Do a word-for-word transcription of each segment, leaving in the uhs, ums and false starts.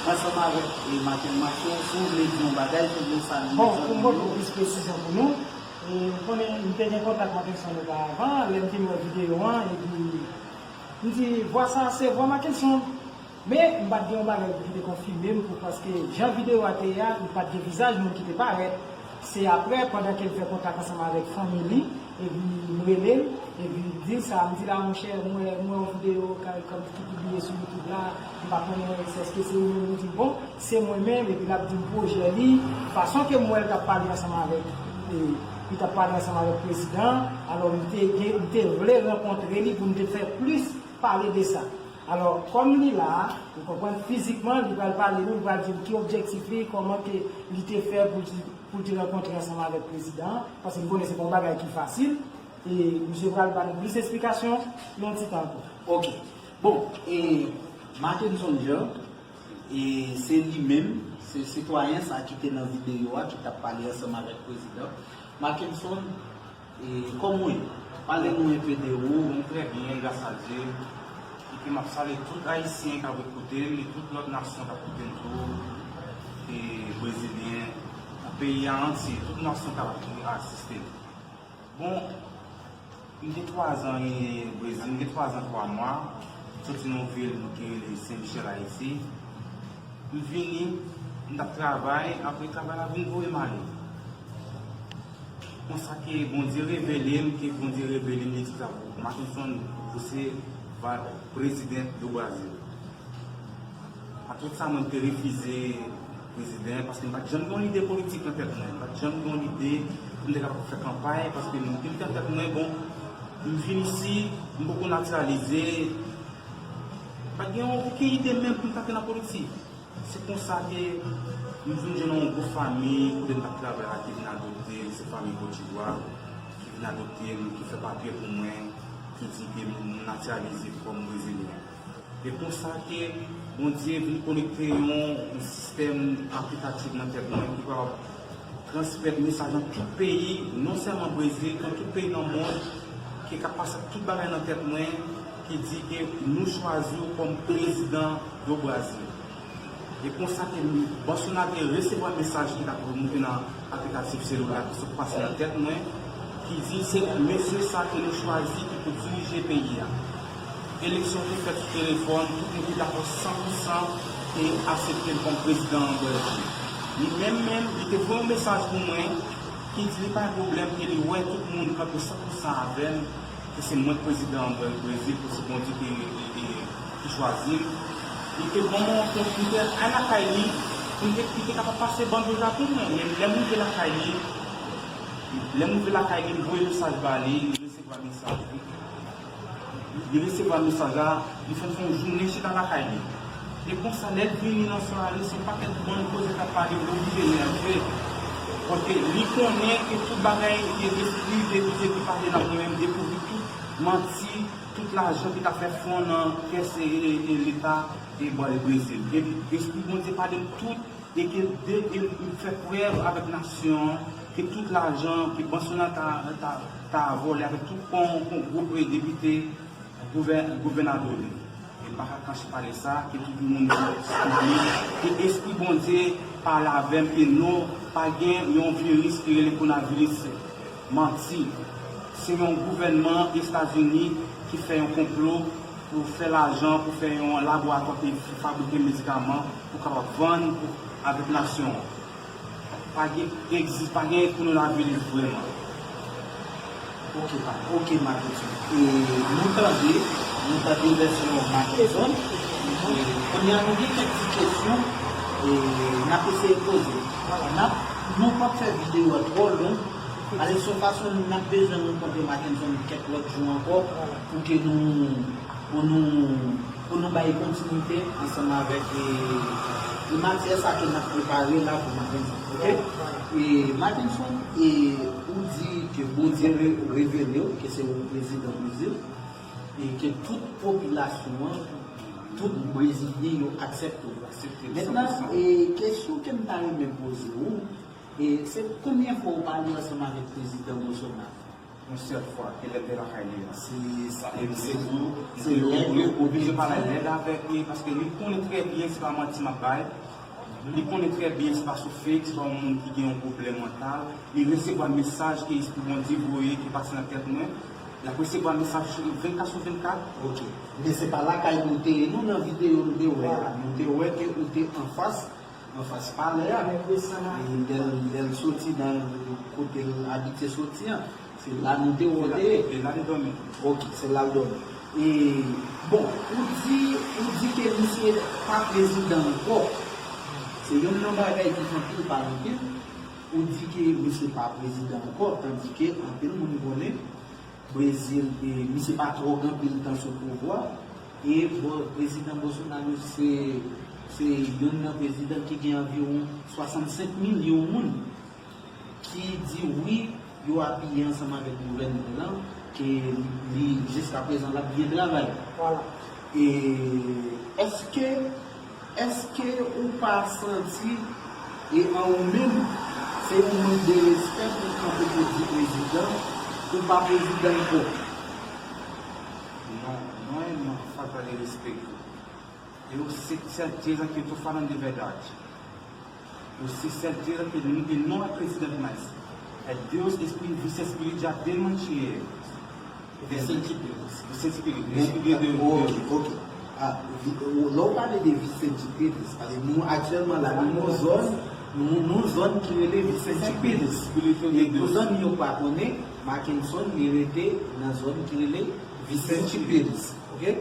Ansanm avèk e Maten Mason, si w vle di yon bagay, si w vle salye Bon, pou m pote plis presizyon pou nou, e, ou konnen m te gen kontak Makenson oparavan, lè m te wè videyo an, epi m di, vwa sa a se vwa Makenson. Men, m pa t gen yon bagay ki te konfime m pou, paske jan videyo a te ye a, m pa t gen vizaj moun ki te parèt. Se apre, pandan ke l fè kontak ansanm avèk fanmi li, epi m rele l, epi l di sa, m di la, monchè, m wè, m wè yon videyo ka- kòm ki pibliye sou YouTube la, m pa konnen èske se ou menm, m di bon, se mwen menm, epi l ap di m pwojè li, fason ke m wè l t ap pale ansanm avèk, e, li t ap pale ansanm avèk prezidan, alò m te gen, m te vle rankontre li pou m te fè plis pale de sa. Alò, kòm li la, ou konprann, fizikman, li pral pale nou, li pral di m ki objektif li, kòman ke li te fè pou li, pou li te rankontre ansanm avèk prezidan an, paske m konnen se pa yon bagay ki fasil, e misye pral ba nou plis esplikasyon nan yon ti tan ankò. Ok. Bon, e Makenson Jean, e se li menm, se sitwayen sa ki te nan videyo a, ki t ap pale ansanm avèk prezidan. Makenson, e kòman w ye? Pale nou enpe de ou. M trè byen, gras a Dye. Epi m ap salye tout Ayisyen k ap koute m, e tout lòt nasyon k ap koute m tou, e Brezilyen, nan peyi a antye, tout nasyon k ap asiste m. Bon, m gen twazan e Brezil, m gen twazan twa mwa, soti nan yon vil ki rele Sen Michèl, Ayiti. M vini, m t ap travay, apre travay la vin voye m ale. Konsa ke Bondye revele m, ke Bondye revele m, li di sa, Makenson, ou se va prezidan do Brazil. A tout sa, mwen te refize prezidan, paske m pa t janm gen yon lide politik nan tèt mwen, m pa t janm gen yon lide pou m te kapab fè kanpay, paske m te mete nan tèt mwen, bon, m vin isi, m poko natiralize, m pa t gen yon okenn ide menm pou m t antre nan politik. Se konsa ke m vin jwenn yon gwoup fanmi kote m t ap travay la ki vin adopte m, se fanmi Kotdivwa ki vin adopte m, ki fè papye pou mwen, ki di ke m natiralize kòm brezilyen. E konsa ke Bondye vin konekte yon, yon sistèm aplikatif nan tèt mwen ki kapab transmèt mesaj nan tout peyi, non sèlman Brezil, nan tout peyi nan mond, ki ka pase tout bagay nan tèt mwen, ki di ke nou chwazi w kòm prezidan do Brazil. E konsa ke Bolsonaro te resevwa mesaj ki t ap remonte nan aplikatif selilè ki sot pase nan tèt mwen, ki di se mesye sa ke nou chwazi ki pou dirije peyi a. Eleksyon te fèt sou telefòn, tout moun te dakò san pou san e aksepte l kòm prezidan an Brezil. Li menm menm, li te voye yon mesaj pou mwen ki di li pa gen pwoblèm e li wè tout moun kanpe san pou san avè m, ke se mwen k prezidan an Brezil, ke se Bondye ki, ki, ki chwazi m. Li te ban mwen yon kont, li te al lakay li, pou m te, li te kapab pase bandoza pou mwen. Men lè m rive lakay li, lè m rive lakay li, m voye mesaj ba li, li resevwa mesaj li. Li resevwa mesaj la, li fè m fè yon jounen chita lakay li. E konsa, lè l vini nan swa a, li se yon pakèt bann koze k ap pale, li oblije nève. Paske li konnen ke tout bagay, e espri de koze ki pale nan mwen, m dekouvri tout manti, tout lajan ki t ap fè fon nan kès e, e, e Leta e Brezil. E espri Bondye pale m tout, e ke de, e m fè prèv avèk nasyon an, ke tout lajan ke Bolsonaro ta, ta, ta vòlè avèk tout kon, kon gwoup depite, gouvè, gouvènadò li. E m pa ka kache pale sa, ke tout moun konnen, ke espri Bondye pale avè m, ke non, pa gen yon viris ki rele kowonaviris manti. Se yon gouvènman Etazini ki fè yon konplo pou fè lajan, pou fè yon laboratwa ki fabrike medikaman, pou kapab vann pou, avèk nasyon an. Pa gen, egzis, pa gen kowonaviris vrèman. Ok, pa, ok, Makenson. E nou tande, nou tande vèsyon Makenson. E kounye a nou gen kèk ti kesyon e n ap eseye poze. N ap, nou p ap fè videyo a twò long. Alè, se yon fason n ap bezwen rankontre Makenson kèk lòt jou ankò pou ke nou pou nou pou nou bay kontinite ansanm avèk e, e matyè sa ke n ap prepare la pou Makenson, ok? E Makenson, e ou di ke Bondye re- revele w ke se ou prezidan Brezil, e ke tout popilasyon an, tout Brezilyen yo aksepte w. Mentnan, e kesyon ke m ta renmen poze w, e se konbyen fwa w pale ansanm avèk prezidan Bolsonaro? Yon sèl fwa, ke lè l te lakay li a. Se sa, e se tou, se lè ke oblije pale lèd avèk li, paske li konnen trè byen se pa manti m ap bay. Li konnen trè byen se pa sou fake, se pa yon moun ki gen yon pwoblèm mantal. Li resevwa mesaj ke Espri Bondye voye ki pase nan tèt mwen. L ap resevwa mesaj vennkat sou vennkat. Ok. Men se pa lakay nou te ye, non, nan videyo nou te wè a. Nou te wè ke ou te anfas anfas palè a. E lè l, lè l soti nan kote l abitye soti an, se la nou te wè w te ye. E la li dòmi. Ok, se la l dòmi. E, bon, ou di, ou di ke misye pa prezidan ankò. Se youn nan bagay ki fè anpil pale anpil. Ou di ke misye pa prezidan ankò, tandike anpil moun konnen Brezil, e, misye pa twò gen anpil tan sou pouvwa. E Bo-, prezidan Bolsonaro se, se youn nan prezidan ki gen anviwon swasannsenk milyon moun ki di wi, yo apiye ansanm avèk gouvènman lan, ke li, jiskaprezan, l ap byen travay. Vwala. E èske Èske ou pa santi, e an ou menm, se yon mank de respè pou w kanpe pou di prezidan, ou pa prezidan ankò? Non, mwen, non, falta de respeito. Eu sei certeza que eu tô falando de verdade. Eu sei certeza que ele não é presidente mais. É Deus, Espírito, Vise Espírito já demantiye. Vicente Pires. Vicente Pires. Espírito de Deus. Ok, ok. Ah, vi- o- lè w pale de Vicente Pires, paske nou aktyèlman la, nou nan zòn, nou nan zòn ki rele Vicente Pires. Espírito de Deus. E pou zanmi yo pa konnen, Mackenson li rete nan zòn ki rele Vicente Pires. Ok?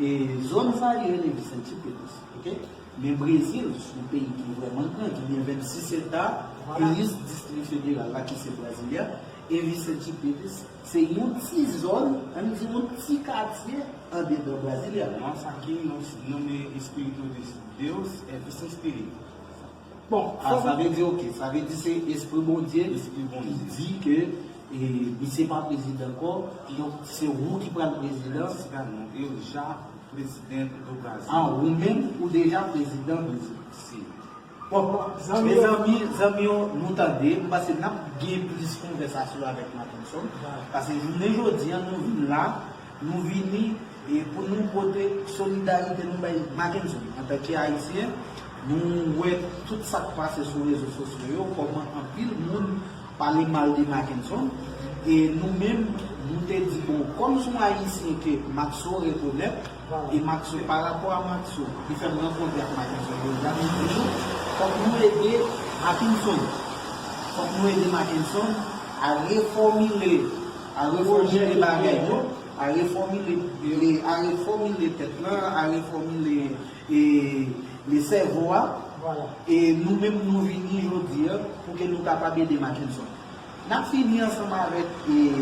E zòn sa li rele Vicente Pires. Ok? Men Brezil, se yon peyi ki vrèman gran, ki gen vennsis eta, plis distri federal la ki se Brasilia, e Vicente Pires se yon ti zòn, ann di yon ti katye andedan Brasilia. Nossa, aqui nós, nome Espírito de Deus é Vicente Pires. Bon, ah, sa vle di, ok, sa vle di se Espri Bondye ki di ke, e, misye pa prezidan ankò, donk se ou ki pral prezidan. Espera não, eu já presidente do Brasil. Ah, ou menm, ou deja prezidan Brezil. Sim. Bon, mezanmi, zanmi yo, nou tande, m panse n ap gen plis konvèsasyon avèk Mackenson, paske jounen jodi a, nou vin la, nou vini, e pou nou pote solidarite nou bay Mackenson. Antanke Ayisyen, nou wè tout sa k pase sou rezo sosyo yo, kòman anpil moun pale mal de Mackenson. E nou menm, nou te di, bon, kòm se yon Ayisyen ke Maxo rekonèt, e Maxo, pa rapò a Maxo, li fè m rankontre ak Mackenson jodi a, nou di nou, fòk nou ede Mackenson. Fòk nou ede Mackenson a refòmile, a refòmile bagay yo, a refòmile, a refòmile tèt lan, a refòmile e, le sèvo a. Vwala. E nou menm nou vini jodi a pou ke nou kapab ede Mackenson. N ap fini ansanm avèk, e,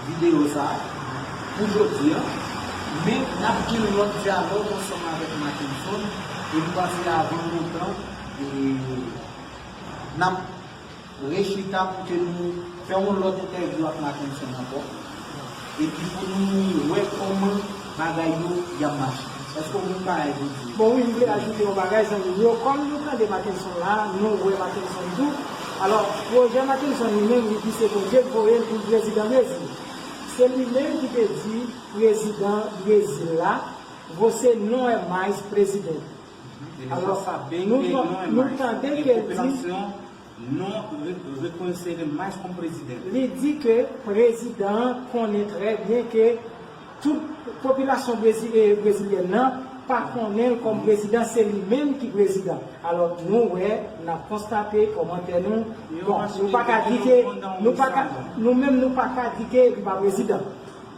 videyo sa a pou jodi a, men n ap gen lòt dyalòg ansanm avèk Mackenson, e m panse avan lontan, e, n ap rechita pou ke nou fè yon lòt entèvyou ak Mackenson ankò, epi pou nou wè kòman bagay yo y ap mache. Èske w konprann bagay yo di? Bon, wi, m vle ajoute yon bagay, zanmi m yo. Kòm nou tande Mackenson la, nou wè Mackenson tou. Alò, pwojè Mackenson li menm, li di se Bondye k voye l pou l prezidan Brezil. Se li menm ki te di prezidan Brezil la, você não é mais presidente. Alò, nou, nou tande ke l di, non re- reconhecer ele mais como presidente. Li di ke prezidan an konnen trè byen ke tout popilasyon brezi- e, brezilyèn nan pa konnen l kòm prezidan, se li menm ki prezidan. Alò, nou wè, n ap konstate kòmantè nou. Bon, nou pa ka di ke, nou pa ka, nou menm nou pa ka di ke li pa prezidan.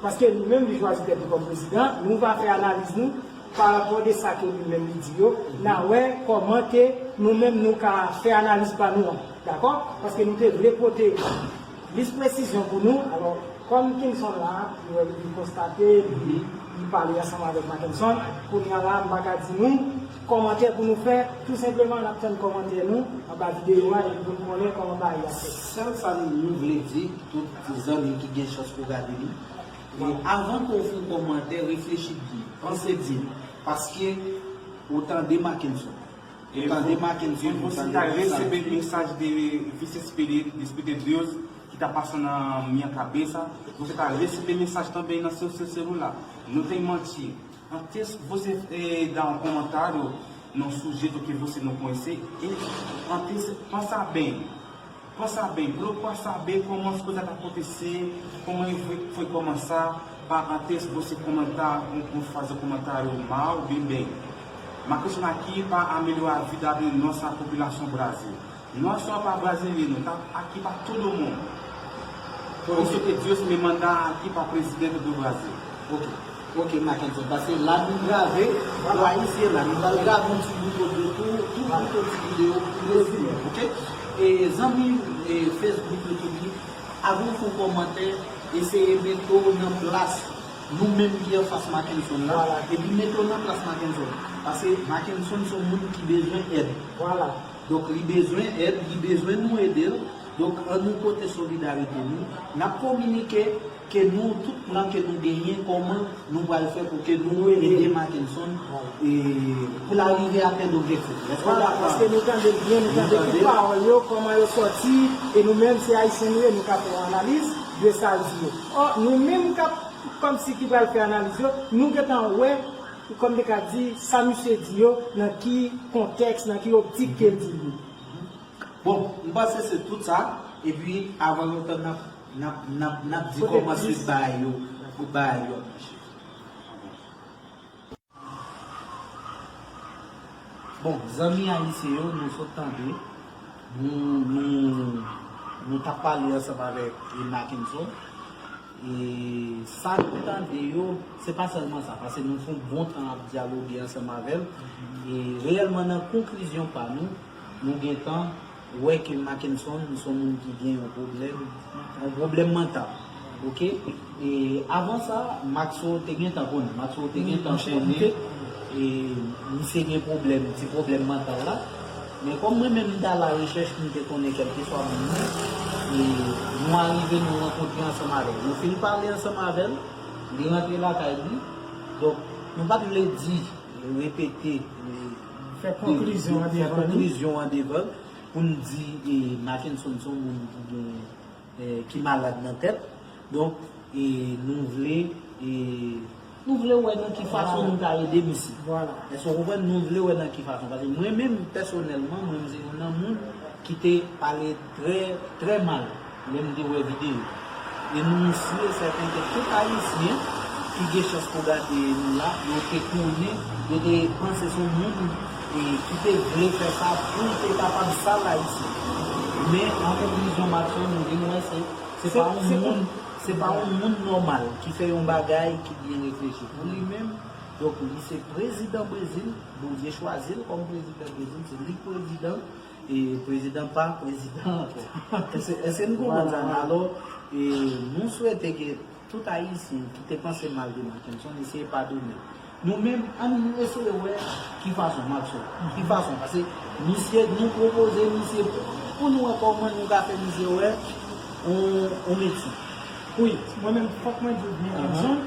Paske li menm li chwazi tèt li kòm prezidan, nou va fè analiz nou pa rapò de sa ke li menm li di yo, n a wè kòman ke nou menm nou ka fè analiz pa nou an, dakò? Paske nou te vle pote plis presizyon pou nou. Alò, kòm Kenson la, li wè, li konstate, li, li pale ansanm avèk Mackenson, kounye a la, m pa ka di nou kòmantè pou nou fè, tou senpleman, n ap tann kòmantè nou anba videyo a, epi pou n konnen kòman bagay la fèt. Sèl sa nou, nou vle di, tout zanmi ki gen chans pou gade li, e avan ke w fin kòmantè, reflechi byen, panse byen, paske ou tande Mackenson. Ou tande Mackenson, ou tande Gonzalo. E você está recebendo mensagem de Vice Espírito, de Espírito de Deus, que está passando na minha cabeça, você está a receber mensagem também no seu, seu celular. Não tem mentira. Antes você eh, dar um comentário num sujeito que você não conhece, e antes pensa bem. Pensa bem, procura saber como as coisas estão acontecendo, como foi, foi começar, para antes você comentar, um, um, fazer um comentário mal, bem, bem. Mas isso aqui para melhorar a vida da nossa população Brasil. Não só para brasileiro, tá aqui para todo mundo. Por isso que Deus me manda aqui para presidente do Brasil. Ok. Ok, Mackenson, paske la nou grave, pou Ayisyen la, nou pral grave yon ti bout kote tou, tou bout yon ti videyo pou rezime, ok? E zanmi e Facebook yo tou di, avan w fè yon kòmantè, eseye mete w nan plas nou menm ki anfas Mackenson la, epi mete w nan plas Mackenson. Paske Mackenson se yon moun ki bezwen èd. Donk, li bezwen èd, li bezwen nou ede l. Donk, ann nou pote solidarite nou. N ap kominike ke nou, tout plan ke nou genyen, kòman nou pral fè pou ke nou ede Mackenson e, pou l arive atenn objektif li. Èske w dakò avè m? Vwala, paske nou tande l byen, nou tande tout pawòl yo, kòman yo sòti, e nou menm, se Ayisyen nou ye, nou ka fè yon analiz de sa l di yo. Ò, nou menm k ap kòmsi ki pral fè analiz yo, nou gentan wè, kòm te ka di, sa misye di yo, nan ki kontèks, nan ki optik ke l di l yo. Bon, m panse se tout sa, epi avan lontan n ap, n ap, n ap, n ap di kòman swit bagay yo, pou bagay yo ap mache. Bon, zanmi ayisyen yo, nou sot tande, nou, nou, nou t ap pale ansanm avèk e Mackenson. E sa nou tande yo, se pa sèlman sa, paske nou fè yon bon tan ap dyaloge ansanm avè l. E reyèlman, nan konklizyon pa nou, nou gentan wè ke Mackenson se yon moun ki gen yon pwoblèm, yon pwoblèm mantal. Ok? E avan sa, Maxo te gentan konnen, Maxo te gentan konnen, e misye gen pwoblèm, ti pwoblèm mantal la. Men kòm mwen menm m t a la rechèch, m te konnen kèlkeswa moun nan, e nou arive nou rankontre ansanm avè l. Nou fin pale ansanm avè l, li rantre lakay li. Donk, nou pa t vle di, repete, e, fè konklizyon an devan l pou n di, e, Mackenson se yon moun ki gen, e, ki malad nan tèt. Donk, e, nou vle, e, nou vle wè nan ki fason nou ka ede misye. Èske w konprann? Nou vle wè nan ki fason. Paske mwen menm, pèsonèlman, mwen, m se youn nan moun ki te pale trè, trè mal lè m te wè videyo. E nou si e sèten ke tout Ayisyen ki gen chans pou gade nou la, yo te konnen, yo te panse se yon moun, e, ki te vle fè sa pou l te kapab sal Ayisyen. Men, an konklizyon, Maxo, nou vin wè se, se pa yon moun, se pa yon moun nòmal ki fè yon bagay ki byen reflechi pou li menm. Donk, li se prezidan Brezil, Bondye chwazi l kòm prezidan Brezil, se li k prezidan, e prezidan pa prezidan ankò. Èske, èske nou konprann sa? Alò, e, nou swete ke tout Ayisyen ki te panse mal de Mackenson, eseye padone l. Nou menm, ann nou eseye wè ki fason, Maxo, ki fason, paske misye, nou pwopoze misye pou nou wè kòman nou ka fè misye wè on, on medsen. Wi, mwen menm, fòk mwen di w byen, Edson,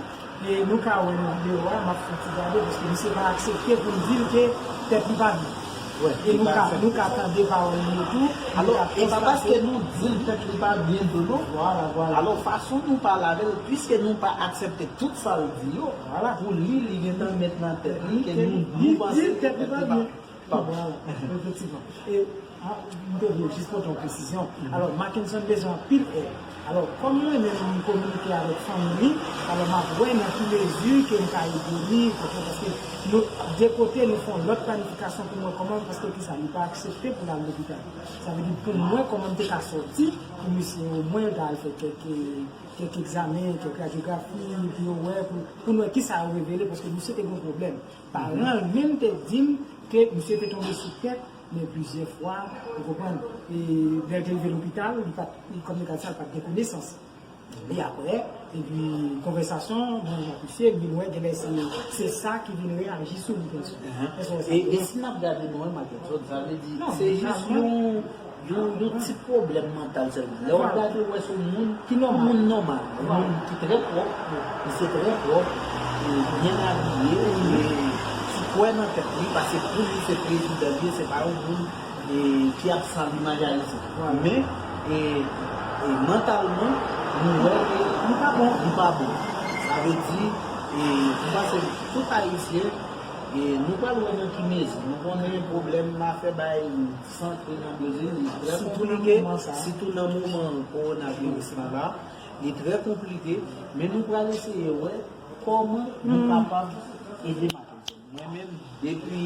e nou ka wè nan videyo a, m ap fè ti gade, paske misye pa aksepte pou l di l ke tèt li pa byen. E nou ka, nou ka tande pawòl li yo tou. Alò, e pa paske nou di l tèt li pa byen tou non. Vwala, vwala. Alò, fason nou pale avè l, piske nou pa aksepte tout sa l di yo, pou li, li gentan met nan tèt li ke nou, nou panse ke tèt li pa byen. Vwala, efektivman. E, a, m te vle jis pote yon presizyon. Alò, Mackenson bezwen anpil èd. Alò, kòm mwen menm m kominike avèk fanmi li, alò m ap wè nan ki mezi ke m ka ede li, konprann, paske nou, de kote, nou fè yon lòt planifikasyon pou mwen kòman, paske kisa, li pa aksepte pou l al lopital. Sa vle di, pou mwen, kòman m te ka sòti, pou misye omwen ta al fè kèk, kèk egzamen, kèk radyografi, pou yo wè, pou, pou n wè kisa yo revele, paske misye te gen yon pwoblèm. Paran l menm te di m ke misye te tonbe sou tèt, men plizyè fwa, ou konprann, e lè l te rive lopital, li pa t, li, kòm yo ka di sa, li pa t gen konesans. E apre, epi konvèsasyon, mwen ak misye, m vin wè genlè se, se sa ki vin reyaji sou li, byen si. E, e si n ap gade nou wè Mackenson, sa vle di, se jis yon yon, yon ti pwoblèm mantal sèlman. Lè w ap gade, w wè se yon moun ki nòmal, yon moun ki trè pwòp, misye trè pwòp, e byen abiye, e sou kwè nan tèt li, paske pou li se prezidan li ye, se pa yon moun, e, ki ap sal imaj Ayiti. Men, e, E mantalman, nou wè ke nou pa bon. Nou pa bon. Sa vle di, e, m panse tout Ayisyen, e, nou pral wè nan ki mezi. Nou konnen pwoblèm afè bay sante nan Brezil, li trè konplike, sitou nan moman kowonaviris lan la. Li trè konplike, men nou pral eseye wè kòman nou kapab ede maten. Mwen menm, depi,